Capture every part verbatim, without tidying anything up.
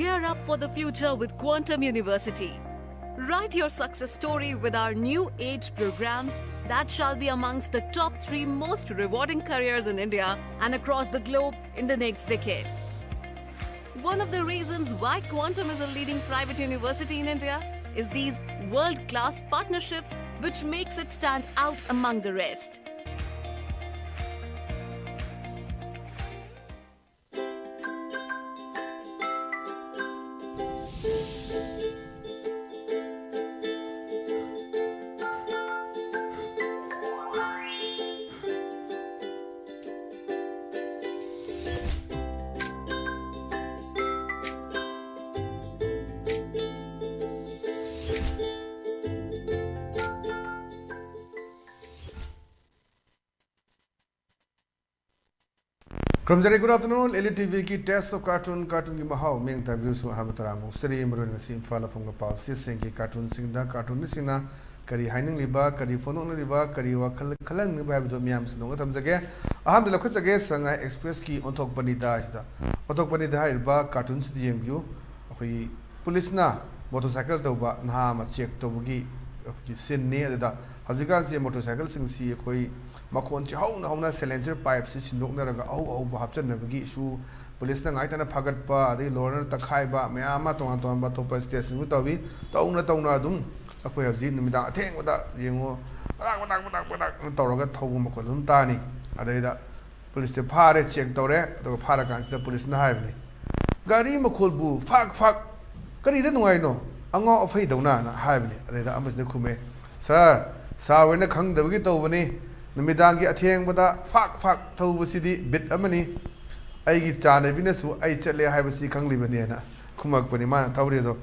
Gear up for the future with Quantum University. Write your success story with our new age programs that shall be amongst the top three most rewarding careers in India and across the globe in the next decade. One of the reasons why Quantum is a leading private university in India is these world class partnerships, which makes it stand out among the rest. ꯈꯨꯔꯨꯝꯖꯔꯤ꯫ Good afternoon, L E T ꯚꯤꯒꯤ Taste of Cartoon, ꯀꯥꯔꯇꯨꯟꯒꯤ ꯃꯍꯥꯎ, ꯃꯤꯌꯥꯝ ꯇꯥꯕꯤꯕꯁꯨ ꯑꯍꯥꯟꯕ ꯇꯔꯥꯝꯅ ꯑꯣꯛꯆꯔꯤ꯫ ꯃꯔꯨꯑꯣꯏꯅ ꯉꯁꯤ ꯏꯝꯐꯥꯜ ꯐꯣꯡꯕ ꯄꯥꯎꯆꯦꯁꯤꯡꯒꯤ ꯀꯥꯔꯇꯨꯟꯁꯤꯡꯗ ꯀꯥꯔꯇꯨꯟꯁꯤꯡꯅ ꯀꯔꯤ ꯍꯥꯏꯅꯤꯡꯂꯤꯕ, ꯀꯔꯤ ꯐꯣꯡꯗꯣꯛꯅꯤꯡꯂꯤꯕ, ꯀꯔꯤ ꯋꯥꯈꯜ ꯈꯜꯍꯟꯅꯤꯡꯂꯤꯕ ꯍꯥꯏꯕꯗꯨ ꯃꯤꯌꯥꯝ ꯁꯟꯗꯣꯛꯅ ꯊꯝꯖꯒꯦ꯫ ꯑꯍꯥꯟꯕꯗ ꯂꯧꯈꯠꯆꯒꯦ, ꯁꯉꯥꯏ ꯑꯦꯛꯁꯄ꯭ꯔꯦꯁꯀꯤ ꯑꯣꯟꯊꯣꯛꯄꯅꯤꯗ ꯁꯤꯗ꯫ ꯑꯣꯟꯊꯣꯛꯄꯅꯤꯗ ꯍꯥꯏꯔꯤꯕ ꯀꯥꯔꯇꯨꯟꯁꯤꯗ ꯌꯦꯡꯕꯤꯌꯨ꯫ ꯑꯩꯈꯣꯏꯒꯤ ꯄꯨꯂꯤꯁꯅ ꯃꯣꯇꯣꯔꯁꯥꯏꯀꯜ ꯊꯧꯕ ꯅꯍꯥ ꯑꯃ ꯆꯦꯛ ꯇꯧꯕꯒꯤ ꯑꯩꯈꯣꯏꯒꯤ ꯁꯤꯟꯅꯤ꯫ ꯑꯗꯨꯗ ꯍꯧꯖꯤꯛꯀꯥꯟꯁꯤ ꯃꯣꯇꯣꯔꯁꯥꯏꯀꯜꯁꯤꯡꯁꯤ ꯑꯩꯈꯣꯏ ꯃꯈꯣꯟꯁꯤ ꯍꯧꯅ ꯍꯧꯅ ꯁꯥꯏꯂꯦꯟꯁꯔ ꯄꯥꯏꯞꯁꯤ ꯁꯤꯟꯗꯣꯛꯅꯔꯒ ꯑꯍꯧ ꯑꯍꯧꯕ ꯍꯥꯞꯆꯟꯅꯕꯒꯤ ꯏꯁꯨ, ꯄꯨꯂꯤꯁꯅ ꯉꯥꯏꯇꯅ ꯐꯥꯒꯠꯄ, ꯑꯗꯒꯤ ꯂꯣꯔꯅꯔ ꯇꯛꯈꯥꯏꯕ ꯃꯌꯥꯝ ꯑꯃ ꯇꯣꯉꯥꯟ ꯇꯣꯉꯥꯟꯕ ꯑꯇꯣꯞꯄ ꯁ꯭ꯇꯦꯠꯁꯤꯡꯁꯨ ꯇꯧꯏ꯫ ꯇꯧꯅ ꯇꯧꯅ ꯑꯗꯨꯝ ꯑꯩꯈꯣꯏ ꯍꯧꯖꯤꯛ ꯅꯨꯃꯤꯗꯥꯡ ꯑꯊꯦꯡꯕꯗ ꯌꯦꯡꯉꯨ, ꯄꯗꯥꯛ ꯄꯗꯥꯛ ꯄꯗꯥꯛ ꯄꯗꯥꯛ ꯇꯧꯔꯒ ꯊꯧꯕ ꯃꯈꯣꯟ ꯑꯗꯨꯝ ꯇꯥꯅꯤ꯫ ꯑꯗꯩꯗ ꯄꯨꯂꯤꯁꯇ ꯐꯥꯔꯦ, ꯆꯦꯛ ꯇꯧꯔꯦ, ꯑꯗꯨꯒ ꯐꯥꯔꯀꯥꯟꯁꯤꯗ ꯄꯨꯂꯤꯁꯅ ꯍꯥꯏꯕꯅꯤ, "ꯒꯥꯔꯤ ꯃꯈꯣꯜꯕꯨ ꯐꯥꯛ ꯐꯥꯛ ꯀꯔꯤꯗ ꯅꯨꯡꯉꯥꯏꯅꯣ? ꯑꯉꯥꯎ ꯑꯐꯩꯗꯧꯅꯅ" ꯍꯥꯏꯕꯅꯤ꯫ ꯑꯗꯩꯗ ꯑꯃꯁꯤꯅ ꯈꯨꯝꯃꯦ, "ꯁꯥꯔ, ꯁꯥꯔ ꯍꯣꯏꯅ ꯈꯪꯗꯕꯒꯤ ꯇꯧꯕꯅꯤ꯫ ꯅꯨꯃꯤꯗꯥꯡꯒꯤ ꯑꯊꯦꯡꯕꯗ ꯐꯥꯛ ꯐꯥꯛ ꯊꯧꯕꯁꯤꯗꯤ ꯕꯤꯠ ꯑꯃꯅꯤ꯫ ꯑꯩꯒꯤ ꯆꯥꯅꯕꯤꯅꯁꯨ ꯑꯩ ꯆꯠꯂꯦ ꯍꯥꯏꯕꯁꯤ ꯈꯪꯂꯤꯕꯅꯦꯅ" ꯈꯨꯝꯃꯛꯄꯅꯤ ꯃꯥꯅ ꯊꯧꯔꯤꯗꯣ꯫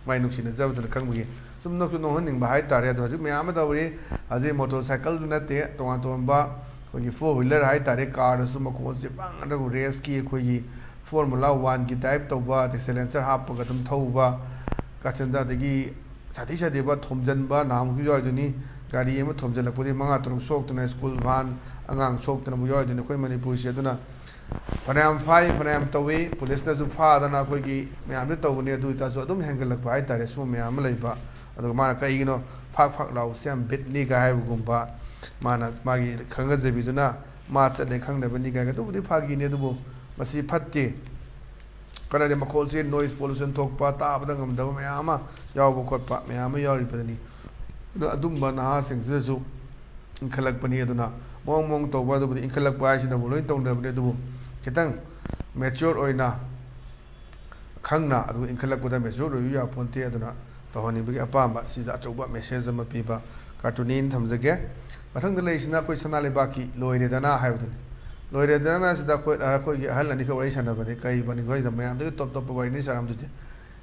ꯃꯥꯏ ꯅꯨꯡꯁꯤꯅꯖꯕꯗꯨꯅ ꯈꯪꯕꯒꯤ꯫ ꯁꯨꯝ ꯅꯣꯛꯁꯨ ꯅꯣꯛꯍꯟꯅꯤꯡꯕ ꯍꯥꯏꯇꯥꯔꯦ꯫ ꯑꯗꯣ ꯍꯧꯖꯤꯛ ꯃꯌꯥꯝ ꯑꯃ ꯇꯧꯔꯤ꯫ ꯍꯧꯖꯤꯛ ꯃꯣꯇꯣꯔ ꯁꯥꯏꯀꯜꯗꯨ ꯅꯠꯇꯦ, ꯇꯣꯉꯥꯟ ꯇꯣꯉꯥꯟꯕ ꯑꯩꯈꯣꯏꯒꯤ ꯐꯣꯔ ꯋꯤꯂꯔ ꯍꯥꯏꯇꯥꯔꯦ, ꯀꯥꯔꯗꯁꯨ ꯃꯈꯣꯟꯁꯦ ꯄꯪ ꯑꯗꯨꯒ ꯔꯦꯁꯀꯤ ꯑꯩꯈꯣꯏꯒꯤ ꯐꯣꯔꯃꯨꯂꯥ ꯋꯥꯟꯒꯤ ꯇꯥꯏꯞ ꯇꯧꯕ, ꯑꯗꯩ ꯁꯥꯏꯂꯦꯟꯁꯔ ꯍꯥꯞꯄꯒ ꯑꯗꯨꯝ ꯊꯧꯕ, ꯀꯥꯆꯤꯟꯗ ꯑꯗꯒꯤ ꯁꯥꯊꯤ ꯁꯥꯊꯤꯕ ꯊꯣꯝꯖꯤꯟꯕ ꯅꯍꯥꯟꯃꯨꯛꯁꯨ ꯌꯥꯎꯔꯤꯗꯨꯅꯤ꯫ ꯒꯥꯔꯤ ꯑꯃ ꯊꯣꯝꯖꯤꯜꯂꯛꯄꯗꯒꯤ ꯃꯉꯥ ꯇꯔꯨꯛ ꯁꯣꯛꯇꯅ, ꯁ꯭ꯀꯨꯜ ꯚꯥꯟ, ꯑꯉꯥꯡ ꯁꯣꯛꯇꯅꯕꯨ ꯌꯥꯎꯔꯤꯗꯨꯅꯤ ꯑꯩꯈꯣꯏ ꯃꯅꯤꯄꯨꯔꯁꯦ꯫ ꯑꯗꯨꯅ ꯐꯅꯌꯥꯝ ꯐꯥꯏ, ꯐꯅꯌꯥꯝ ꯇꯧꯏ, ꯄꯨꯂꯤꯁꯅꯁꯨ ꯐꯥꯗꯅ ꯑꯩꯈꯣꯏꯒꯤ ꯃꯌꯥꯝꯁꯨ ꯇꯧꯕꯅꯤ꯫ ꯑꯗꯨ ꯑꯣꯏꯇꯥꯔꯁꯨ ꯑꯗꯨꯝ ꯍꯦꯟꯒꯠꯂꯛꯄ ꯍꯥꯏꯇꯥꯔꯦ, ꯁꯤꯒꯨꯝꯕ ꯃꯌꯥꯝ ꯑꯃ ꯂꯩꯕ꯫ ꯑꯗꯨꯒ ꯃꯥꯅ ꯀꯩꯒꯤꯅꯣ ꯐꯥꯛ ꯐꯥꯛ ꯂꯥꯎꯕꯁꯦ ꯌꯥꯝ ꯕꯤꯠꯅꯤꯒ ꯍꯥꯏꯕꯒꯨꯝꯕ, ꯃꯥꯅ ꯃꯥꯒꯤ ꯈꯪꯒꯖꯕꯤꯗꯨꯅ ꯃꯥ ꯆꯠꯂꯦ ꯈꯪꯅꯕꯅꯤ ꯀꯥꯏꯅ, ꯑꯗꯨꯕꯨꯗꯤ ꯐꯥꯒꯤꯅꯤ, ꯑꯗꯨꯕꯨ ꯃꯁꯤ ꯐꯠꯇꯦ꯫ ꯀꯔꯤꯗꯤ ꯃꯈꯣꯜꯁꯤ noise pollution ꯊꯣꯛꯄ, ꯇꯥꯕꯗ ꯉꯝꯗꯕ ꯃꯌꯥꯝ ꯑꯃ ꯌꯥꯎꯕ ꯈꯣꯠꯄ ꯃꯌꯥꯝ ꯑꯃ ꯌꯥꯎꯔꯤꯕꯅꯤ꯫ ꯑꯗꯣ ꯑꯗꯨꯝꯕ ꯅꯍꯥꯁꯤꯡꯁꯤꯗꯁꯨ ꯏꯟꯈꯠꯂꯛꯄꯅꯤ꯫ ꯑꯗꯨꯅ ꯃꯑꯣꯡ ꯃꯑꯣꯡ ꯇꯧꯕ, ꯑꯗꯨꯕꯨꯗꯤ ꯏꯟꯈꯠꯂꯛꯄ ꯍꯥꯏꯁꯤꯅꯕꯨ ꯂꯣꯏ ꯇꯧꯅꯕꯅꯤ꯫ ꯑꯗꯨꯕꯨ ꯈꯤꯇꯪ mature ꯑꯣꯏꯅ, ꯈꯪꯅ, ꯑꯗꯨꯒ ꯏꯟꯈꯠꯂꯛꯄꯗ mature ꯑꯣꯏꯕ ꯌꯥꯄꯣꯟꯇꯦ꯫ ꯑꯗꯨꯅ ꯇꯧꯍꯟꯅꯤꯡꯕꯒꯤ ꯑꯄꯥꯝꯕ ꯁꯤꯗ ꯑꯆꯧꯕ message ꯑꯃ ꯄꯤꯕ cartoonꯅꯦꯅ ꯊꯝꯖꯒꯦ꯫ ꯃꯊꯪꯗ ꯂꯩꯔꯤꯁꯤꯅ ꯑꯩꯈꯣꯏ ꯁꯅꯥ ꯂꯩꯕꯥꯛꯀꯤ "ꯂꯣꯏꯔꯦꯗꯅ" ꯍꯥꯏꯕꯗꯨꯅꯤ꯫ "ꯂꯣꯏꯔꯦꯗꯅ" ꯁꯤꯗ ꯑꯩꯈꯣꯏ, ꯑꯩꯈꯣꯏꯒꯤ ꯑꯍꯜ ꯑꯅꯤꯈꯛ ꯋꯥꯔꯤ ꯁꯥꯟꯅꯕꯅꯤ꯫ ꯀꯔꯤ ꯄꯟꯈꯣꯏꯗ ꯃꯌꯥꯝꯗꯒꯤ ꯇꯣꯞ ꯇꯣꯞꯄ ꯋꯥꯔꯤꯅꯤ ꯁꯥꯔꯝꯗꯣꯏꯁꯦ꯫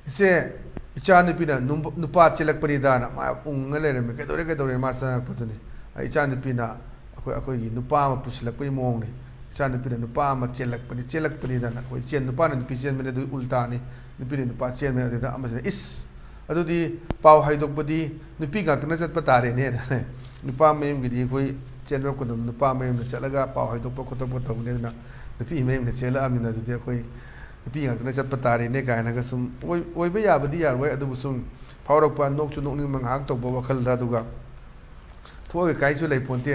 "ꯏꯆꯦ, ꯏꯆꯥꯅꯨꯄꯤꯅ ꯅꯨꯄꯥ ꯆꯦꯜꯂꯛꯄꯅꯤꯗꯥꯅ" ꯃꯥ ꯎꯪꯉ ꯂꯩꯔꯝꯃꯤ꯫ "ꯀꯩꯗꯧꯔꯦ, ꯀꯩꯗꯧꯔꯦ?" ꯃꯥ ꯆꯪꯉꯛꯄꯗꯨꯅꯤ꯫ "ꯏꯆꯥꯅꯨꯄꯤꯅ ꯑꯩꯈꯣꯏ, ꯑꯩꯈꯣꯏꯒꯤ ꯅꯨꯄꯥ ꯑꯃ ꯄꯨꯁꯤꯜꯂꯛꯄꯒꯤ ꯃꯑꯣꯡꯅꯤ꯫ ꯏꯆꯥꯅꯨꯄꯤꯅ ꯅꯨꯄꯥ ꯑꯃ ꯆꯦꯜꯂꯛꯄꯅꯤ, ꯆꯦꯜꯂꯛꯄꯅꯤꯗꯅ꯫ ꯑꯩꯈꯣꯏ ꯆꯦꯟ-, ꯅꯨꯄꯥꯅ ꯅꯨꯄꯤ ꯆꯦꯟꯕꯅꯤ, ꯑꯗꯨꯒꯤ ꯎꯜꯇꯥꯅꯤ꯫ ꯅꯨꯄꯤꯅ ꯅꯨꯄꯥ ꯆꯦꯟꯕꯅꯤ꯫" ꯑꯗꯨꯗ ꯑꯃꯁꯤꯅ, "ꯏꯁ! ꯑꯗꯨꯗꯤ ꯄꯥꯎ ꯍꯥꯏꯗꯣꯛꯄꯗꯤ ꯅꯨꯄꯤ ꯉꯥꯛꯇꯅ ꯆꯠꯄ ꯇꯥꯔꯦꯅꯦꯅ"꯫ ꯅꯨꯄꯥ ꯃꯌꯨꯝꯒꯤꯗꯤ ꯑꯩꯈꯣꯏ ꯆꯦꯟꯕ ꯈꯨꯗꯝ ꯅꯨꯄꯥ ꯃꯌꯨꯝꯗ ꯆꯠꯂꯒ ꯄꯥꯎ ꯍꯥꯏꯗꯣꯛꯄ ꯈꯣꯠꯇꯣꯛꯄ ꯇꯧꯕꯅꯤ꯫ ꯑꯗꯨꯅ ꯅꯨꯄꯤ ꯃꯌꯨꯝꯗ ꯆꯦꯜꯂꯛꯑꯃꯤꯅ ꯑꯗꯨꯗꯤ ꯑꯩꯈꯣꯏ ꯅꯨꯄꯤ ꯉꯥꯛꯇꯅ ꯆꯠꯄ ꯇꯥꯔꯦꯅꯦ ꯀꯥꯏꯅꯒ ꯁꯨꯝ ꯑꯣꯏ-, ꯑꯣꯏꯕ ꯌꯥꯕꯗꯤ ꯌꯥꯔꯣꯏ, ꯑꯗꯨꯕꯨ ꯁꯨꯝ ꯐꯥꯎꯔꯛꯄ, ꯅꯣꯛꯁꯨ ꯅꯣꯛꯅꯤꯡꯕ ꯉꯥꯏꯍꯥꯛ ꯇꯧꯕ ꯋꯥꯈꯜꯗ꯫ ꯑꯗꯨꯒ ꯊꯣꯛꯑꯒ ꯀꯥꯏꯁꯨ ꯂꯩꯄꯣꯟꯇꯦ꯫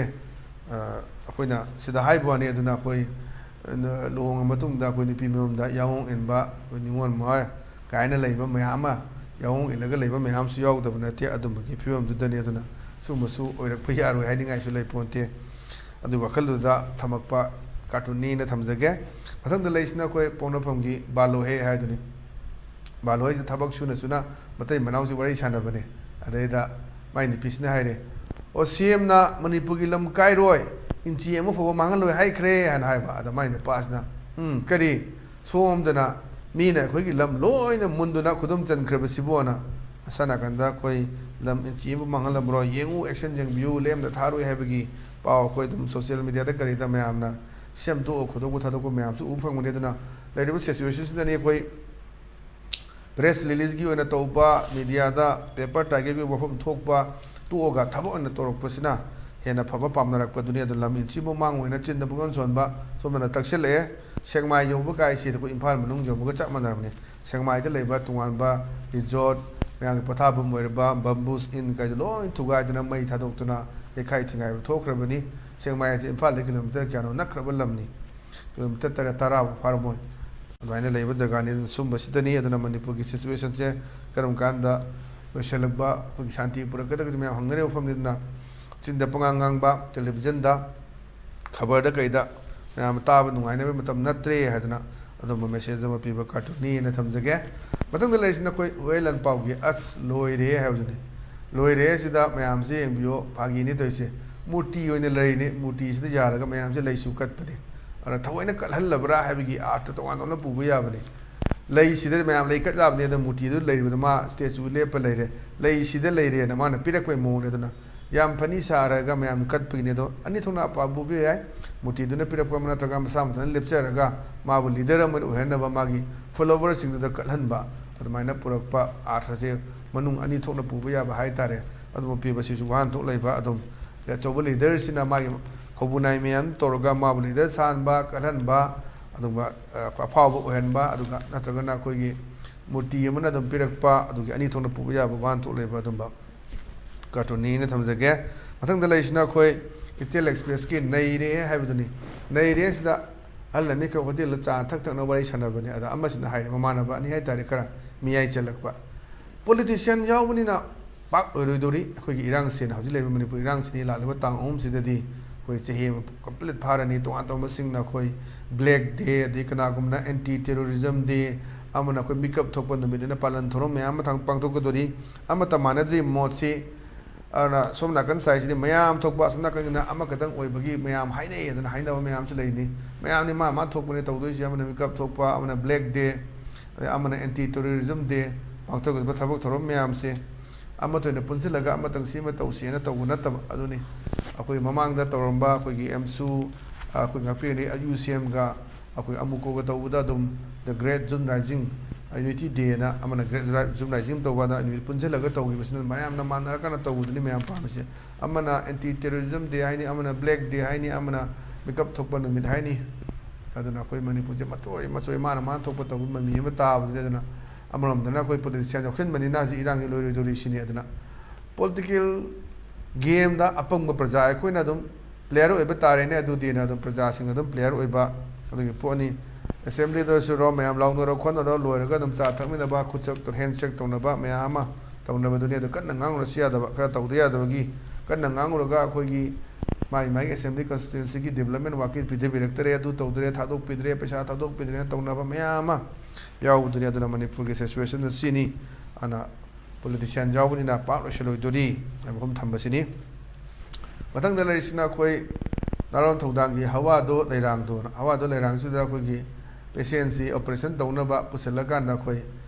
ꯑ, ꯑꯩꯈꯣꯏꯅ ꯁꯤꯗ ꯍꯥꯏꯕ ꯋꯥꯅꯤ꯫ ꯑꯗꯨꯅ ꯑꯩꯈꯣꯏ, ꯑ, ꯂꯨꯍꯣꯡꯉ ꯃꯇꯨꯡꯗ ꯑꯩꯈꯣꯏ ꯅꯨꯄꯤ ꯃꯌꯨꯝꯗ ꯌꯥꯑꯣꯡ ꯏꯟꯕ, ꯑꯩꯈꯣꯏ ꯅꯤꯉꯣꯜ ꯃꯣꯏ ꯀꯥꯏꯅ ꯂꯩꯕ ꯃꯌꯥꯝ ꯑꯃ, ꯌꯥꯑꯣꯡ ꯏꯜꯂꯒ ꯂꯩꯕ ꯃꯌꯥꯝꯁꯨ ꯌꯥꯎꯗꯕ ꯅꯠꯇꯦ꯫ ꯑꯗꯨꯝꯕꯒꯤ ꯐꯤꯕꯝꯗꯨꯗꯅꯤ꯫ ꯑꯗꯨꯅ ꯁꯨꯝꯕꯁꯨ ꯑꯣꯏꯔꯛꯄ ꯌꯥꯔꯣꯏ ꯍꯥꯏꯅꯤꯡꯉꯥꯏꯁꯨ ꯂꯩꯄꯣꯟꯇꯦ꯫ ꯑꯗꯨꯒꯤ ꯋꯥꯈꯜꯗꯨꯗ ꯊꯝꯃꯛꯄ cartoonꯅꯦꯅ ꯊꯝꯖꯒꯦ꯫ ꯃꯊꯪꯗ ꯂꯩꯁꯤꯅ ꯑꯩꯈꯣꯏ ꯄꯣꯛꯅꯐꯝꯒꯤ "ꯕꯥꯂꯣꯍꯦ" ꯍꯥꯏꯗꯨꯅꯤ꯫ ꯕꯥꯂꯣꯍꯦꯁꯤ ꯊꯕꯛ ꯁꯨꯅ ꯁꯨꯅ ꯃꯇꯩ ꯃꯅꯥꯎꯁꯤ ꯋꯥꯔꯤ ꯁꯥꯟꯅꯕꯅꯦ꯫ ꯑꯗꯩꯗ ꯃꯥꯏ ꯅꯨꯄꯤꯁꯤꯅ ꯍꯥꯏꯔꯦ, "ꯑꯣ, CMꯅ ꯃꯅꯤꯄꯨꯔꯒꯤ ꯂꯝ ꯀꯥꯏꯔꯣꯏ, ꯏꯟꯆꯤ ꯑꯃ ꯐꯥꯎꯕ ꯃꯥꯡꯍꯜꯂꯣꯏ ꯍꯥꯏꯈ꯭ꯔꯦ" ꯍꯥꯏꯅ ꯍꯥꯏꯕ꯫ ꯑꯗ ꯃꯥꯏ ꯅꯨꯄꯥꯁꯤꯅ, "ꯎꯝ, ꯀꯔꯤ? ꯁꯣꯝꯗꯅ ꯃꯤꯅ ꯑꯩꯈꯣꯏꯒꯤ ꯂꯝ ꯂꯣꯏꯅ ꯃꯨꯟꯗꯨꯅ ꯈꯨꯗꯨꯝ ꯆꯟꯈ꯭ꯔꯕꯁꯤꯕꯨꯅ꯫ ꯑꯁꯣꯝ ꯅꯥꯀꯟꯗ ꯑꯩꯈꯣꯏ ꯂꯝ ꯏꯟꯆꯤ ꯑꯃ ꯃꯥꯡꯍꯜꯂꯝꯃꯔꯣꯏ, ꯌꯦꯡꯉꯨ, action ꯌꯦꯡꯕꯤꯌꯨ, ꯂꯦꯝꯅ ꯊꯥꯔꯣꯏ ꯍꯥꯏꯕꯒꯤ ꯄꯥꯎ ꯑꯩꯈꯣꯏ ꯑꯗꯨꯝ social mediaꯗ ꯀꯔꯤꯗ ꯃꯌꯥꯝꯅ ꯁꯦꯝꯗꯣꯛꯑ ꯈꯣꯠꯇꯣꯛꯄ ꯊꯥꯗꯣꯛꯄ ꯃꯌꯥꯝꯁꯨ ꯎꯕ ꯐꯪꯕꯅꯤ꯫" ꯑꯗꯨꯅ ꯂꯩꯔꯤꯕ situationꯁꯤꯗꯅꯤ ꯑꯩꯈꯣꯏ press releaseꯀꯤ ꯑꯣꯏꯅ ꯇꯧꯕ, mediaꯗ paper tigerꯒꯤ ꯋꯥꯐꯝ ꯊꯣꯛꯄ ꯇꯣꯛꯑꯒ ꯊꯕꯛ ꯑꯣꯏꯅ ꯇꯧꯔꯛꯄꯁꯤꯅ ꯍꯦꯟꯅ ꯐꯕ ꯄꯥꯝꯅꯔꯛꯄꯗꯨꯅꯤ꯫ ꯑꯗꯨ ꯂꯝ ꯏꯟꯆꯤꯕꯨ ꯃꯥꯡ ꯑꯣꯏꯅ ꯆꯤꯟꯗ ꯄꯨꯡꯁꯣꯟ ꯁꯣꯟꯕ ꯁꯣꯝꯗꯅ ꯇꯛꯁꯤꯜꯂꯛꯑꯦ꯫ ꯁꯦꯛꯃꯥꯏ ꯌꯧꯕ ꯀꯥꯏꯁꯤ ꯑꯩꯈꯣꯏ ꯏꯝꯐꯥꯜ ꯃꯅꯨꯡ ꯌꯧꯕꯒ ꯆꯞ ꯃꯥꯟꯅꯔꯕꯅꯤ꯫ ꯁꯦꯛꯃꯥꯏꯗ ꯂꯩꯕ ꯇꯣꯉꯥꯟꯕ ꯔꯤꯖꯣꯔꯠ, ꯃꯌꯥꯝꯒꯤ ꯄꯣꯊꯥꯐꯝ ꯑꯣꯏꯔꯕ ꯕꯝꯕꯨꯁ ꯏꯟ ꯀꯥꯏꯗ ꯂꯣꯏ ꯊꯨꯒꯥꯏꯗꯅ, ꯃꯩ ꯊꯥꯗꯣꯛꯇꯨꯅ, ꯌꯩꯈꯥꯏ ꯊꯤꯡꯒꯥꯏꯕ ꯊꯣꯛꯈ꯭ꯔꯕꯅꯤ꯫ ꯁꯦꯛꯃꯥꯏ ꯑꯁꯤ ꯏꯝꯐꯥꯜꯗꯒꯤ ꯀꯤꯂꯣꯃꯤꯇꯔ ꯀꯌꯥꯅꯣ ꯅꯛꯈ꯭ꯔꯕ ꯂꯝꯅꯤ, ꯀꯤꯂꯣꯃꯤꯇꯔ ꯇꯔꯦꯠ ꯇꯔꯥꯐꯥꯎ ꯐꯥꯔꯝꯃꯣꯏ꯫ ꯑꯗꯨꯃꯥꯏꯅ ꯂꯩꯕ ꯖꯒꯥꯅꯤ꯫ ꯑꯗꯨꯅ ꯁꯨꯝꯕꯁꯤꯗꯅꯤ꯫ ꯑꯗꯨꯅ ꯃꯅꯤꯄꯨꯔꯒꯤ ꯁꯤꯆꯨꯋꯦꯁꯟꯁꯦ ꯀꯔꯝ ꯀꯥꯟꯗ ꯂꯣꯏꯁꯤꯜꯂꯛꯄ, ꯑꯩꯈꯣꯏꯒꯤ ꯁꯥꯟꯇꯤ ꯄꯨꯔꯛꯀꯗꯒꯦꯁꯦ ꯃꯌꯥꯝ ꯍꯪꯅꯔꯤꯕ ꯃꯐꯝꯅꯤ꯫ ꯑꯗꯨꯅ ꯆꯤꯟꯗ ꯄꯉꯥꯡ ꯉꯥꯡꯕ, ꯇꯦꯂꯤꯚꯤꯖꯟꯗ, ꯈꯕꯔꯗ ꯀꯩꯗ ꯃꯌꯥꯝ ꯇꯥꯕ ꯅꯨꯡꯉꯥꯏꯅꯕꯒꯤ ꯃꯇꯝ ꯅꯠꯇ꯭ꯔꯦ ꯍꯥꯏꯗꯅ ꯑꯗꯨꯝꯕ ꯃꯦꯁꯦꯖ ꯑꯃ ꯄꯤꯕ ꯀꯥꯔꯇꯨꯟꯅꯤ ꯍꯥꯏꯅ ꯊꯝꯖꯒꯦ꯫ ꯃꯊꯪꯗ ꯂꯩꯔꯤꯁꯤꯅ ꯑꯩꯈꯣꯏ ꯍꯨꯔꯦꯟ ꯂꯥꯟꯄꯥꯎꯒꯤ "ꯑꯁ ꯂꯣꯏꯔꯦ" ꯍꯥꯏꯕꯗꯨꯅꯤ꯫ ꯂꯣꯏꯔꯦ ꯁꯤꯗ ꯃꯌꯥꯝꯁꯦ ꯌꯦꯡꯕꯤꯌꯣ, ꯐꯥꯒꯤꯅꯤ ꯇꯧꯔꯤꯁꯦ꯫ ꯃꯨꯔꯇꯤ ꯑꯣꯏꯅ ꯂꯩꯔꯤꯅꯤ, ꯃꯨꯔꯇꯤꯁꯤꯗ ꯌꯥꯜꯂꯒ ꯃꯌꯥꯝꯁꯦ ꯂꯩꯁꯨ ꯀꯠꯄꯅꯤ꯫ ꯑꯗꯨꯅ ꯊꯑꯣꯏꯅ ꯀꯠꯍꯜꯂꯕ꯭ꯔꯥ ꯍꯥꯏꯕꯒꯤ ꯑꯥꯔꯠꯇ ꯇꯣꯉꯥꯟ ꯇꯣꯉꯥꯟꯅ ꯄꯨꯕ ꯌꯥꯕꯅꯤ꯫ ꯂꯩꯁꯤꯗ ꯃꯌꯥꯝ ꯂꯩ ꯀꯠ ꯌꯥꯕꯅꯤ, ꯑꯗꯣ ꯃꯨꯔꯇꯤꯗꯨ ꯂꯩꯔꯤꯕꯗ ꯃꯥ ꯁ꯭ꯇꯦꯆꯨ ꯂꯦꯞꯄ ꯂꯩꯔꯦ, ꯂꯩꯁꯤꯗ ꯂꯩꯔꯦꯅ ꯃꯥꯅ ꯄꯤꯔꯛꯄꯒꯤ ꯃꯑꯣꯡꯅꯤ꯫ ꯑꯗꯨꯅ ꯌꯥꯝ ꯐꯅꯤ ꯁꯥꯔꯒ ꯃꯌꯥꯝꯅ ꯀꯠꯄꯒꯤꯅꯤ꯫ ꯑꯗꯣ ꯑꯅꯤ ꯊꯣꯛꯅ ꯑꯄꯥꯕ ꯄꯨꯕ ꯌꯥꯏ꯫ ꯃꯨꯔꯇꯤꯗꯨꯅ ꯄꯤꯔꯛꯄ ꯑꯃ ꯅꯠꯇ꯭ꯔꯒ ꯃꯁꯥ ꯃꯊꯟꯇ ꯂꯦꯞꯆꯔꯒ ꯃꯥꯕꯨ ꯂꯤꯗꯔ ꯑꯃ ꯑꯣꯏꯅ ꯑꯣꯏꯍꯟꯅꯕ ꯃꯥꯒꯤ ꯐꯣꯂꯣꯋꯔꯁꯤꯡꯗꯨꯗ ꯀꯠꯍꯟꯕ, ꯑꯗꯨꯃꯥꯏꯅ ꯄꯨꯔꯛꯄ ꯑꯥꯔꯊꯁꯦ ꯃꯅꯨꯡ ꯑꯅꯤ ꯊꯣꯛꯅ ꯄꯨꯕ ꯌꯥꯕ ꯍꯥꯏꯇꯥꯔꯦ꯫ ꯑꯗꯨꯝꯕ ꯄꯤꯕꯁꯤꯁꯨ ꯋꯥꯍꯟꯊꯣꯛ ꯂꯩꯕ꯫ ꯑꯗꯨꯝ ꯑꯆꯧꯕ ꯂꯤꯗꯔꯁꯤꯅ ꯃꯥꯒꯤ ꯈꯧꯕꯨ ꯅꯥꯏ ꯃꯌꯥꯝ ꯇꯧꯔꯒ ꯃꯥꯕꯨ ꯂꯤꯗꯔ ꯁꯥꯍꯟꯕ, ꯀꯠꯍꯟꯕ, ꯑꯗꯨꯒ ꯑ, ꯑꯐꯥꯎꯕ ꯑꯣꯏꯍꯟꯕ, ꯑꯗꯨꯒ ꯅꯠꯇ꯭ꯔꯒꯅ ꯑꯩꯈꯣꯏꯒꯤ ꯃꯨꯔꯇꯤ ꯑꯃꯅ ꯑꯗꯨꯝ ꯄꯤꯔꯛꯄ, ꯑꯗꯨꯒꯤ ꯑꯅꯤ ꯊꯣꯛꯅ ꯄꯨꯕ ꯌꯥꯕ ꯋꯥꯍꯟꯊꯣꯛ ꯂꯩꯕ ꯑꯗꯨꯝꯕ ꯀꯥꯔꯇꯨꯟꯅꯤꯅ ꯊꯝꯖꯒꯦ꯫ ꯃꯊꯪꯗ ꯂꯩꯔꯤꯁꯤꯅ ꯑꯩꯈꯣꯏ ꯏꯆꯦꯜ ꯑꯦꯛꯁꯄ꯭ꯔꯦꯁꯀꯤ "ꯅꯩꯔꯦ" ꯍꯥꯏꯕꯗꯨꯅꯤ꯫ "ꯅꯩꯔꯦ" ꯁꯤꯗ ꯑꯍꯜ ꯑꯅꯤꯈꯛ ꯍꯣꯇꯦꯜꯗ ꯆꯥ ꯊꯛ ꯊꯛꯅ ꯋꯥꯔꯤ ꯁꯥꯟꯅꯕꯅꯤ꯫ ꯑꯗ ꯑꯃꯁꯤꯅ ꯍꯥꯏꯔꯦ, ꯃꯃꯥꯟꯅꯕ ꯑꯅꯤ ꯍꯥꯏꯇꯥꯔꯦ, ꯈꯔ ꯃꯤꯌꯥꯏ ꯆꯜꯂꯛꯄ, "ꯄꯣꯂꯤꯇꯤꯁꯤꯌꯥꯟ ꯌꯥꯎꯕꯅꯤꯅ ꯄꯥꯛ ꯑꯣꯏꯔꯣꯏꯗꯧꯔꯤ꯫ ꯑꯩꯈꯣꯏꯒꯤ ꯏꯔꯥꯡꯁꯦꯅ ꯍꯧꯖꯤꯛ ꯂꯩꯔꯤꯕ ꯃꯅꯤꯄꯨꯔ ꯏꯔꯥꯡꯁꯤꯗꯤ ꯂꯥꯛꯂꯤꯕ ꯇꯥꯡ ꯑꯍꯨꯝꯁꯤꯗꯗꯤ ꯑꯩꯈꯣꯏ ꯆꯍꯤ ꯑꯃ ꯀꯝꯄ꯭ꯂꯤꯠ ꯐꯥꯔꯅꯤ꯫ ꯇꯣꯉꯥꯟ ꯇꯣꯉꯥꯟꯕꯁꯤꯡꯅ ꯑꯩꯈꯣꯏ ꯕ꯭ꯂꯦꯛ ꯗꯦ, ꯑꯗꯩ ꯀꯅꯥꯒꯨꯝꯕꯅ ꯑꯦꯟꯇꯤ ꯇꯦꯔꯣꯔꯤꯖꯝ ꯗꯦ, ꯑꯃꯅ ꯑꯩꯈꯣꯏ ꯃꯤꯀꯞ ꯊꯣꯛꯄ ꯅꯨꯃꯤꯠ ꯑꯅ ꯄꯥꯂꯟ ꯊꯧꯔꯝ ꯃꯌꯥꯝ ꯑꯃ ꯊꯥꯡ-, ꯄꯥꯡꯊꯣꯛꯀꯗꯣꯔꯤ꯫ ꯑꯃꯠꯇ ꯃꯥꯟꯅꯗ꯭ꯔꯤ ꯃꯣꯠꯁꯤ꯫ ꯑꯗꯨꯅ ꯁꯣꯝ ꯅꯥꯀꯟ ꯁꯥꯏꯠꯁꯤꯗꯤ ꯃꯌꯥꯝ ꯊꯣꯛꯄ, ꯑꯁꯣꯝ ꯅꯥꯀꯟꯒꯤꯅ ꯑꯃꯈꯛꯇꯪ ꯑꯣꯏꯕꯒꯤ ꯃꯌꯥꯝ ꯍꯥꯏꯅꯩ ꯑꯗꯨꯅ ꯍꯥꯏꯅꯕ ꯃꯌꯥꯝꯁꯨ ꯂꯩꯅꯤ꯫ ꯃꯌꯥꯝꯗꯤ ꯃꯥ ꯃꯥ ꯊꯣꯛꯄꯅꯦ ꯇꯧꯗꯣꯏꯁꯦ꯫ ꯑꯃꯅ ꯃꯤꯀꯞ ꯊꯣꯛꯄ, ꯑꯃꯅ ꯕ꯭ꯂꯦꯛ ꯗꯦ, ꯑꯗꯩ ꯑꯃꯅ ꯑꯦꯟꯇꯤ ꯇꯦꯔꯣꯔꯤꯖꯝ ꯗꯦ, ꯄꯥꯡꯊꯣꯛꯀꯗꯕ ꯊꯕꯛ ꯊꯧꯔꯝ ꯃꯌꯥꯝꯁꯦ ꯑꯃꯠꯇ ꯑꯣꯏꯅ ꯄꯨꯟꯁꯤꯜꯂꯒ ꯑꯃꯇꯪ ꯁꯤꯃ ꯇꯧꯁꯦꯅ ꯇꯧꯕ ꯅꯠꯇꯕ꯫ ꯑꯗꯨꯅꯤ ꯑꯩꯈꯣꯏ ꯃꯃꯥꯡꯗ ꯇꯧꯔꯝꯕ ꯑꯩꯈꯣꯏꯒꯤ ꯑꯦꯝꯁꯨ, ꯑꯩꯈꯣꯏ ꯉꯥꯛꯄꯤꯔꯤꯉꯩ ꯌꯨ ꯁꯤ ꯑꯦꯝꯒ ꯑꯩꯈꯣꯏ ꯑꯃꯨꯀꯣꯒ ꯇꯧꯕꯗ ꯑꯗꯨꯝ "The Great Zoom Rising", Unity Day ꯅ ꯑꯃꯅ "Great Zoom Rising" ꯇꯧꯕ, ꯑꯗ ꯑꯅꯤ ꯄꯨꯟꯁꯤꯜꯂꯒ ꯇꯧꯈꯤꯕꯁꯤꯅ ꯃꯌꯥꯝꯅ ꯃꯥꯟꯅꯔꯀꯥꯟꯗ ꯇꯧꯕꯗꯨꯅꯤ ꯃꯌꯥꯝ ꯄꯥꯝꯃꯤꯁꯦ꯫ ꯑꯃꯅ ꯑꯦꯟꯇꯤ ꯇꯦꯔꯣꯔꯤꯖꯝ ꯗꯦ ꯍꯥꯏꯅꯤ, ꯑꯃꯅ ꯕ꯭ꯂꯦꯛ ꯗꯦ ꯍꯥꯏꯅꯤ, ꯑꯃꯅ ꯃꯤꯀꯞ ꯊꯣꯛꯄ ꯅꯨꯃꯤꯠ ꯍꯥꯏꯅꯤ꯫ ꯑꯗꯨꯅ ꯑꯩꯈꯣꯏ ꯃꯅꯤꯄꯨꯔꯁꯦ ꯃꯆꯣꯏ ꯃꯆꯣꯏ ꯃꯥꯅ ꯃꯥꯅ ꯊꯣꯛꯄ ꯇꯧꯕ ꯃꯃꯤ ꯑꯃ ꯇꯥꯕꯁꯤꯅ, ꯑꯗꯨꯅ ꯑꯃꯔꯣꯝꯗꯅ ꯑꯩꯈꯣꯏ ꯄꯣꯂꯤꯇꯤꯁꯤꯌꯥꯟ ꯌꯥꯎꯁꯟꯕꯅꯤꯅ ꯍꯧꯖꯤꯛ ꯏꯔꯥꯡꯁꯤ ꯂꯣꯏꯔꯣꯏꯗꯧꯔꯤ ꯁꯤꯅꯤ꯫ ꯑꯗꯨꯅ ꯄꯣꯂꯤꯇꯤꯀꯦꯜ ꯒꯦꯝꯗ ꯑꯄꯪꯕ ꯄ꯭ꯔꯖꯥ ꯑꯩꯈꯣꯏꯅ ꯑꯗꯨꯝ ꯄ꯭ꯂꯦꯌꯔ ꯑꯣꯏꯕ ꯇꯥꯔꯦꯅꯦ꯫ ꯑꯗꯨꯗꯤꯅ ꯑꯗꯨꯝ ꯄ꯭ꯔꯖꯥꯁꯤꯡ ꯑꯗꯨꯝ ꯄ꯭ꯂꯦꯌꯔ ꯑꯣꯏꯕ ꯑꯗꯨꯒꯤ ꯄꯣꯠꯅꯤ꯫ ꯑꯦꯁꯦꯝꯕ꯭ꯂꯤꯗ ꯑꯣꯏꯔꯁꯨ ꯔꯣ ꯃꯌꯥꯝ ꯂꯥꯎꯅꯔꯣ ꯈꯣꯠꯅꯔꯣ, ꯂꯣꯏꯔꯒ ꯑꯗꯨꯝ ꯆꯥ ꯊꯛꯃꯤꯟꯅꯕ, ꯈꯨꯠꯁꯛ ꯍꯦꯟꯁꯦꯛ ꯇꯧꯅꯕ ꯃꯌꯥꯝ ꯑꯃ ꯇꯧꯅꯕꯗꯨꯅꯤ꯫ ꯑꯗꯨ ꯀꯟꯅ ꯉꯥꯡꯉꯨꯔꯁꯨ ꯌꯥꯗꯕ, ꯈꯔ ꯇꯧꯗ ꯌꯥꯗꯕꯒꯤ ꯀꯟꯅ ꯉꯥꯡꯉꯨꯔꯒ ꯑꯩꯈꯣꯏꯒꯤ ꯃꯥꯒꯤ ꯃꯥꯒꯤ ꯑꯦꯁꯦꯝꯕ꯭ꯂꯤ ꯀꯟꯁꯇꯤꯇ꯭ꯋꯦꯟꯁꯤꯒꯤ ꯗꯤꯕꯂꯞꯃꯦꯟ ꯋꯥꯛꯀꯤ ꯄꯤꯊꯕꯤꯔꯛꯇꯔꯦ, ꯑꯗꯨ ꯇꯧꯗ꯭ꯔꯦ, ꯊꯥꯗꯣꯛꯄꯤꯗ꯭ꯔꯦ, ꯄꯩꯁꯥ ꯊꯥꯗꯣꯛꯄꯤꯗ꯭ꯔꯦꯅ ꯇꯧꯅꯕ ꯃꯌꯥꯝ ꯑꯃ ꯌꯥꯎꯕꯗꯨꯅꯤ꯫ ꯑꯗꯨꯅ ꯃꯅꯤꯄꯨꯔꯒꯤ ꯁꯤꯆꯨꯋꯦꯁꯟꯗ ꯁꯤꯅꯤ꯫ ꯑꯗꯨꯅ ꯄꯣꯂꯤꯇꯤꯁꯤꯌꯥꯟ ꯌꯥꯎꯕꯅꯤꯅ ꯄꯥꯛ ꯂꯣꯏꯁꯤꯜꯂꯣꯏꯗꯣꯔꯤ ꯍꯥꯏꯕ ꯋꯥꯐꯝ ꯊꯝꯕꯁꯤꯅꯤ꯫ ꯃꯊꯪꯗ ꯂꯩꯔꯤꯁꯤꯅ ꯑꯩꯈꯣꯏ ꯅꯥꯔꯣꯟ ꯊꯧꯗꯥꯡꯒꯤ ꯍꯋꯥꯗꯣ ꯂꯩꯔꯥꯡꯗꯣꯅ꯫ ꯍꯋꯥꯗꯣ ꯂꯩꯔꯥꯡꯁꯤꯗ ꯑꯩꯈꯣꯏꯒꯤ ꯄꯦꯁꯦꯟꯁꯤ ꯑꯣꯄꯔꯦꯁꯟ ꯇꯧꯅꯕ ꯄꯨꯁꯤꯜꯂꯀꯥꯟꯗ ꯑꯩꯈꯣꯏ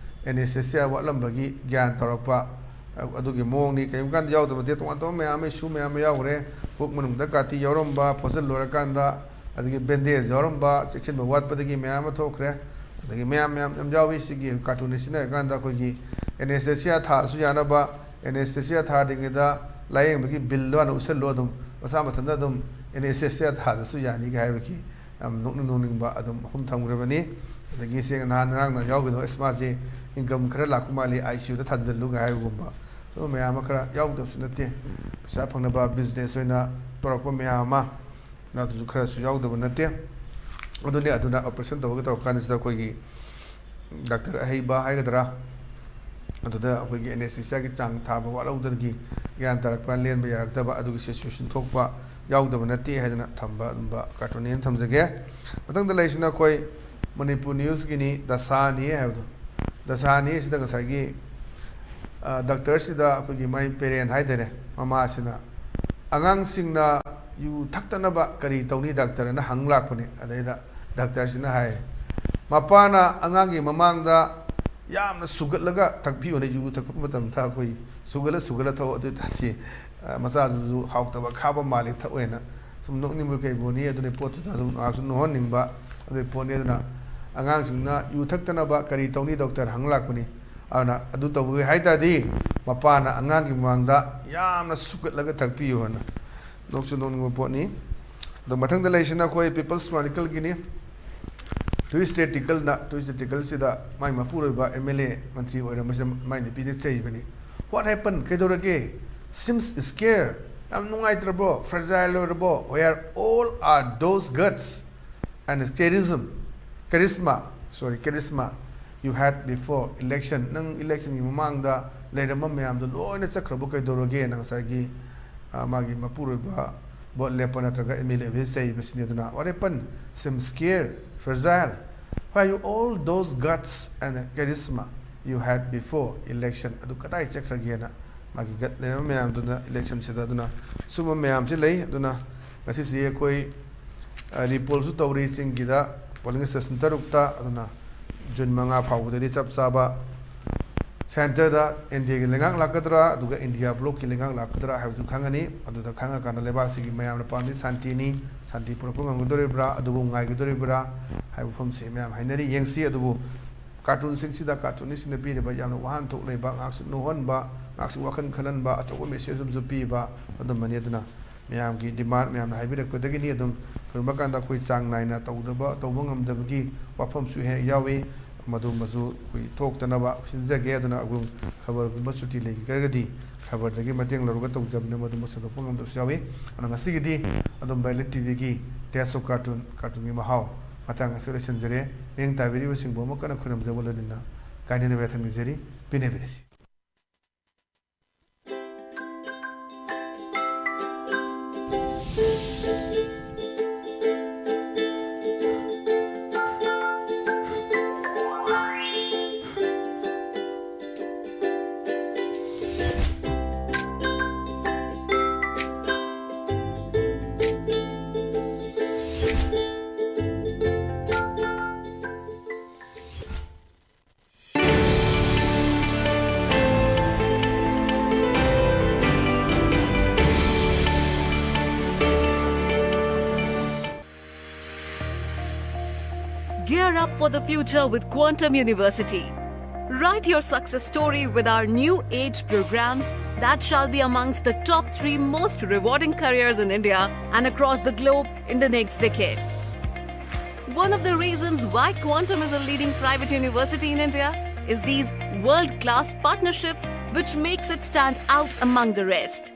ꯑꯦꯅꯦꯁꯊꯦꯁꯤꯌꯥ ꯋꯥꯠꯂꯝꯕꯒꯤ ꯒ꯭ꯌꯥꯟ ꯇꯧꯔꯛꯄ, ꯑꯗꯨꯒꯤ ꯃꯑꯣꯡꯅꯤ꯫ ꯀꯔꯤꯒꯨꯝꯕ ꯀꯥꯟꯗ ꯌꯥꯎꯗꯕ ꯅꯠꯇꯦ, ꯇꯣꯉꯥꯟ ꯇꯣꯉꯥꯟꯕ ꯃꯌꯥꯝ ꯑꯃ, ꯏꯁꯨ ꯃꯌꯥꯝ ꯑꯃ ꯌꯥꯎꯈ꯭ꯔꯦ꯫ ꯄꯨꯛ ꯃꯅꯨꯡꯗ ꯀꯥꯇꯤ ꯌꯥꯎꯔꯝꯕ, ꯐꯣꯠꯆꯤꯜ ꯂꯣꯏꯔꯀꯥꯟꯗ, ꯑꯗꯒꯤ ꯕꯦꯟꯗꯦꯖ ꯌꯥꯎꯔꯝꯕ, ꯆꯦꯛꯁꯤꯟꯕ ꯋꯥꯠꯄꯗꯒꯤ ꯃꯌꯥꯝ ꯑꯃ ꯊꯣꯛꯈ꯭ꯔꯦ꯫ ꯑꯗꯒꯤ ꯃꯌꯥꯝ ꯃꯌꯥꯝ ꯌꯥꯝ ꯌꯥꯎꯏ꯫ ꯁꯤꯒꯤ ꯀꯥꯔꯇꯨꯟ ꯁꯤꯖꯤꯟꯅꯔꯀꯥꯟꯗ ꯑꯩꯈꯣꯏꯒꯤ ꯑꯦꯅꯦꯁꯊꯦꯁꯤꯌꯥ ꯊꯥꯗꯁꯨ ꯌꯥꯅꯕ, ꯑꯦꯅꯦꯁꯊꯦꯁꯤꯌꯥ ꯊꯥꯗ꯭ꯔꯤꯉꯩꯗ ꯂꯥꯌꯦꯡꯕꯒꯤ ꯕꯤꯜꯗꯣ ꯍꯥꯟꯅ ꯎꯠꯁꯜꯂꯣ, ꯑꯗꯨꯝ ꯃꯁꯥ ꯃꯊꯟꯇ ꯑꯗꯨꯝ ꯑꯦꯅꯦꯁꯊꯦꯁꯤꯌꯥ ꯊꯥꯗꯁꯨ ꯌꯥꯅꯤꯒ ꯍꯥꯏꯕꯒꯤ ꯌꯥꯝ ꯅꯣꯛꯅꯤꯡ ꯅꯣꯛꯅꯤꯡꯕ ꯑꯗꯨꯝ ꯑꯍꯨꯝ ꯊꯝꯈ꯭ꯔꯕꯅꯤ꯫ ꯑꯗꯒꯤ ꯁꯤ ꯅꯍꯥꯟ ꯉꯔꯥꯡꯅ ꯌꯥꯎꯈꯤꯗꯣ, ꯑꯁ, ꯃꯥꯁꯦ ꯏꯟꯀꯝ ꯈꯔ ꯂꯥꯛꯄ ꯃꯥꯜꯂꯤ, ꯑꯥꯏ ꯁꯤ ꯌꯨꯗ ꯊꯝꯖꯤꯜꯂꯨꯒ ꯍꯥꯏꯕꯒꯨꯝꯕ, ꯁꯨꯝꯕ ꯃꯌꯥꯝ ꯑꯃ ꯈꯔ ꯌꯥꯎꯗꯕꯁꯨ ꯅꯠꯇꯦ꯫ ꯄꯩꯁꯥ ꯐꯪꯅꯕ ꯕꯤꯖꯤꯅꯦꯁ ꯑꯣꯏꯅ ꯇꯧꯔꯛꯄ ꯃꯌꯥꯝ ꯑꯃ, ꯑꯗꯨꯁꯨ ꯈꯔꯁꯨ ꯌꯥꯎꯗꯕ ꯅꯠꯇꯦ꯫ ꯑꯗꯨꯅꯤ, ꯑꯗꯨꯅ ꯑꯣꯄꯔꯦꯁꯟ ꯇꯧꯔꯒ ꯇꯧꯔꯀꯥꯟꯁꯤꯗ ꯑꯩꯈꯣꯏꯒꯤ ꯗꯥꯛꯇꯔ ꯑꯍꯩꯕ ꯍꯥꯏꯒꯗ꯭ꯔꯥ, ꯑꯗꯨꯗ ꯑꯩꯈꯣꯏꯒꯤ ꯑꯦꯅꯦꯁꯊꯦꯁꯤꯌꯥꯒꯤ ꯆꯥꯡ ꯊꯥꯕ ꯋꯥꯠꯍꯧꯗꯕꯒꯤ ꯒ꯭ꯌꯥꯟ ꯇꯥꯔꯛꯄ, ꯂꯦꯟꯕ ꯌꯥꯔꯛꯇꯕ, ꯑꯗꯨꯒꯤ ꯁꯤꯆꯨꯋꯦꯁꯟ ꯊꯣꯛꯄ ꯌꯥꯎꯗꯕ ꯅꯠꯇꯦ ꯍꯥꯏꯗꯅ ꯊꯝꯕ ꯑꯗꯨꯝꯕ ꯀꯥꯔꯇꯨꯟꯅꯦꯅ ꯊꯝꯖꯒꯦ꯫ ꯃꯊꯪꯗ ꯂꯩꯔꯤꯁꯤꯅ ꯑꯩꯈꯣꯏ ꯃꯅꯤꯄꯨꯔ ꯅ꯭ꯌꯨꯁꯀꯤꯅꯤ, ꯗꯁꯥꯅꯤ ꯍꯥꯏꯕꯗꯣ꯫ ꯗꯁꯥꯅꯤ ꯑꯁꯤꯗ ꯉꯁꯥꯏꯒꯤ, ꯑ, ꯗꯥꯛꯇꯔꯁꯤꯗ ꯑꯩꯈꯣꯏꯒꯤ ꯃꯥꯏ ꯄꯦꯔꯦꯟ ꯍꯥꯏꯇꯥꯔꯦ, ꯃꯃꯥꯁꯤꯅ, "ꯑꯉꯥꯡꯁꯤꯡꯅ ꯌꯨ ꯊꯛꯇꯅꯕ ꯀꯔꯤ ꯇꯧꯅꯤ ꯗꯥꯛꯇꯔ?" ꯑꯅ ꯍꯪ ꯂꯥꯛꯄꯅꯦ꯫ ꯑꯗꯩꯗ ꯗꯥꯛꯇꯔꯁꯤꯅ ꯍꯥꯏ, "ꯃꯄꯥꯅ ꯑꯉꯥꯡꯒꯤ ꯃꯃꯥꯡꯗ ꯌꯥꯝꯅ ꯁꯨꯒꯠꯂꯒ ꯊꯛꯄꯤꯌꯨꯅ, ꯌꯨ ꯊꯛꯄ ꯃꯇꯝꯗ ꯑꯩꯈꯣꯏ ꯁꯨꯒꯠꯂ ꯁꯨꯒꯠꯂ ꯊꯛꯑꯣ, ꯑꯗꯨ ꯑꯣꯏ ꯇꯥꯔꯗꯤ, ꯑ, ꯃꯆꯥꯗꯨꯁꯨ ꯍꯥꯎꯇꯕ ꯈꯥꯕ ꯃꯥꯜꯂꯤ, ꯊꯛꯑꯣꯏꯅ ꯁꯨꯝ ꯅꯣꯛꯅꯤꯡꯕ ꯀꯩꯕꯨꯅꯤ, ꯑꯗꯨꯅ ꯄꯣꯠꯇꯨꯗ ꯑꯗꯨꯝ ꯉꯥꯏꯍꯥꯛꯁꯨ ꯅꯣꯛꯍꯟꯅꯤꯡꯕ ꯑꯗꯨꯒꯤ ꯄꯣꯠꯅꯤ꯫ ꯑꯗꯨꯅ ꯑꯉꯥꯡꯁꯤꯡꯅ ꯌꯨ ꯊꯛꯇꯅꯕ ꯀꯔꯤ ꯇꯧꯅꯤ ꯗꯣꯛꯇꯔ ꯍꯪ ꯂꯥꯛꯄꯅꯤ꯫ ꯑꯗꯨꯅ ꯑꯗꯨ ꯇꯧꯕꯒꯤ ꯍꯥꯏ ꯇꯥꯔꯗꯤ ꯃꯄꯥꯅ ꯑꯉꯥꯡꯒꯤ ꯃꯃꯥꯡꯗ ꯌꯥꯝꯅ ꯁꯨꯒꯠꯂꯒ ꯊꯛꯄꯤꯌꯨ" ꯍꯥꯏꯅ꯫ ꯅꯣꯛꯁꯨ ꯅꯣꯛꯅꯤꯡꯕ ꯄꯣꯠꯅꯤ꯫ ꯑꯗꯣ ꯃꯊꯪꯗ ꯂꯩꯔꯤꯁꯤꯅ ꯑꯩꯈꯣꯏ ꯄꯤꯄꯜꯁ ꯀ꯭ꯔꯣꯅꯤꯀꯜꯒꯤꯅꯤ꯫ ꯇꯨꯏꯁꯗꯦ ꯇꯤꯀꯜꯅ, ꯇꯨꯏꯁꯗꯦ ꯇꯤꯀꯜꯁꯤꯗ ꯃꯥꯏ ꯃꯄꯨꯔꯣꯏꯕ ꯑꯦꯝ ꯑꯦꯜ ꯑꯦ ꯃꯟꯇ꯭ꯔꯤ ꯑꯣꯏꯔꯝꯕꯁꯤꯗ ꯃꯥꯏ ꯅꯨꯄꯤꯗ ꯆꯩꯕꯅꯤ꯫ "What happened? ꯀꯩꯗꯧꯔꯒꯦ? Seems scared, ꯌꯥꯝ ꯅꯨꯡꯉꯥꯏꯇ꯭ꯔꯕꯣ? Fragile ꯑꯣꯏꯔꯕꯣ? Where all are those guts and charism, charisma, sorry, charisma you had before election? ꯅꯪ ꯏꯂꯦꯛꯁꯟꯒꯤ ꯃꯃꯥꯡꯗ ꯂꯩꯔꯝꯕ ꯃꯌꯥꯝꯗꯣ ꯂꯣꯏꯅ ꯆꯠꯈ꯭ꯔꯕꯣ? ꯀꯩꯗꯧꯔꯒꯦꯅ?" ꯉꯁꯥꯏꯒꯤ, ꯑ, ꯃꯥꯒꯤ ꯃꯄꯨꯔꯣꯏꯕ ꯚꯣꯠ ꯂꯦꯞꯄ ꯅꯠꯇ꯭ꯔꯒ ꯑꯦꯝ ꯑꯦꯜ ꯑꯦ ꯑꯣꯏꯕꯁꯤ ꯆꯩꯕꯁꯤꯅꯤ꯫ ꯑꯗꯨꯅ, "What happened? Seems scared, fragile. Where you all those guts and charisma you had before election? ꯑꯗꯨ ꯀꯗꯥꯏ ꯆꯠꯈ꯭ꯔꯒꯦꯅ?" ꯃꯥꯒꯤ ꯒꯠ ꯂꯩꯔꯝꯕ ꯃꯌꯥꯝꯗꯨꯅ ꯏꯂꯦꯛꯁꯟꯁꯤꯗ꯫ ꯑꯗꯨꯅ ꯁꯨꯝꯕ ꯃꯌꯥꯝꯁꯤ ꯂꯩ꯫ ꯑꯗꯨꯅ ꯉꯁꯤꯁꯤ ꯑꯩꯈꯣꯏ, ꯑ, ꯔꯤꯄꯣꯜꯁꯨ ꯇꯧꯔꯤ ꯆꯤꯡꯒꯤꯗ, ꯄꯣꯂꯤꯡ ꯁ꯭ꯇꯦꯁꯟ ꯇꯔꯨꯛꯇ꯫ ꯑꯗꯨꯅ ꯖꯨꯟ ꯃꯉꯥ ꯐꯥꯎꯕꯗꯗꯤ ꯆꯞ ꯆꯥꯕ ꯁꯦꯟꯇꯔꯗ ꯑꯦꯟ ꯗꯤ ꯑꯦꯒꯤ ꯂꯩꯉꯥꯛ ꯂꯥꯛꯀꯗ꯭ꯔꯥ, ꯑꯗꯨꯒ ꯏꯟꯗꯤꯌꯥ ꯕ꯭ꯂꯣꯛꯀꯤ ꯂꯩꯉꯥꯛ ꯂꯥꯛꯀꯗ꯭ꯔꯥ ꯍꯥꯏꯕꯁꯨ ꯈꯪꯒꯅꯤ꯫ ꯑꯗꯨꯗ ꯈꯪꯉꯀꯥꯟꯗ ꯂꯩꯕꯥꯛꯁꯤꯒꯤ ꯃꯌꯥꯝꯅ ꯄꯥꯝꯃꯤ ꯁꯥꯟꯇꯤꯅꯤ, ꯁꯥꯟꯇꯤ ꯄꯨꯔꯛꯄ ꯉꯝꯒꯗꯧꯔꯤꯕ꯭ꯔꯥ, ꯑꯗꯨꯕꯨ ꯉꯥꯏꯒꯗꯧꯔꯤꯕ꯭ꯔꯥ ꯍꯥꯏꯕ ꯋꯥꯐꯝꯁꯤ ꯃꯌꯥꯝ ꯍꯥꯏꯅꯔꯤ꯫ ꯌꯦꯡꯁꯤ꯫ ꯑꯗꯨꯕꯨ ꯀꯥꯔꯇꯨꯟꯁꯤꯡꯁꯤꯗ, ꯀꯥꯔꯇꯨꯟꯅꯤꯁꯁꯤꯡꯅ ꯄꯤꯔꯤꯕ ꯌꯥꯝꯅ ꯋꯥꯍꯟꯊꯣꯛ ꯂꯩꯕ, ꯉꯥꯏꯍꯥꯛꯁꯨ ꯅꯣꯛꯍꯟꯕ, ꯉꯥꯏꯍꯥꯛꯁꯨ ꯋꯥꯈꯜ ꯈꯜꯍꯟꯕ, ꯑꯆꯧꯕ ꯃꯦꯁꯦꯖ ꯑꯃꯁꯨ ꯄꯤꯕ ꯑꯗꯨꯝꯕꯅꯤ꯫ ꯑꯗꯨꯅ ꯃꯌꯥꯝꯒꯤ ꯗꯤꯃꯥꯟ, ꯃꯌꯥꯝꯅ ꯍꯥꯏꯕꯤꯔꯛꯄꯗꯒꯤꯅꯤ꯫ ꯑꯗꯨꯝ ꯀꯔꯤꯒꯨꯝꯕ ꯀꯥꯟꯗ ꯑꯩꯈꯣꯏ ꯆꯥꯡ ꯅꯥꯏꯅ ꯇꯧꯗꯕ, ꯇꯧꯕ ꯉꯝꯗꯕꯒꯤ ꯋꯥꯐꯝꯁꯨ ꯍꯦꯛ ꯌꯥꯎꯏ꯫ ꯃꯗꯨ, ꯃꯗꯨ ꯑꯩꯈꯣꯏ ꯊꯣꯛꯇꯅꯕ ꯁꯤꯟꯖꯒꯦ꯫ ꯑꯗꯨꯅ ꯑꯗꯨꯝ ꯈꯕꯔꯒꯨꯝꯕ ꯁꯨꯇꯤ ꯂꯩꯈ꯭ꯔꯒꯗꯤ ꯈꯕꯔꯗꯒꯤ ꯃꯇꯦꯡ ꯂꯧꯔꯒ ꯇꯧꯖꯕꯅꯤ, ꯃꯗꯨꯃꯛ ꯁꯟꯗꯣꯛꯄ ꯉꯝꯗꯕꯁꯨ ꯌꯥꯎꯏ꯫ ꯑꯗꯨꯅ ꯉꯁꯤꯒꯤꯗꯤ ꯑꯗꯨꯝ ꯕꯥꯏꯂꯦꯠ ꯇꯤ ꯚꯤꯒꯤ Taste of Cartoon, ꯀꯥꯔꯇꯨꯟꯒꯤ ꯃꯍꯥꯎ ꯃꯇꯥꯡ ꯑꯁꯤꯗ ꯂꯣꯏꯁꯤꯟꯖꯔꯦ꯫ ꯃꯤꯠꯌꯦꯡ ꯇꯥꯕꯤꯔꯤꯕꯁꯤꯡꯕꯨ ꯑꯃꯨꯛ ꯍꯟꯅ ꯈꯨꯔꯨꯝꯖꯕ ꯂꯣꯏꯅꯅ ꯀꯥꯏꯅꯅꯕ ꯌꯥꯊꯪ ꯅꯤꯖꯔꯤ꯫ ꯄꯤꯅꯕꯤꯔꯁꯤ꯫ Gear up for the future with Quantum University. Write your success story with our new age programs that shall be amongst the top three most rewarding careers in India and across the globe in the next decade. One of the reasons why Quantum is a leading private university in India is these world-class partnerships, which makes it stand out among the rest.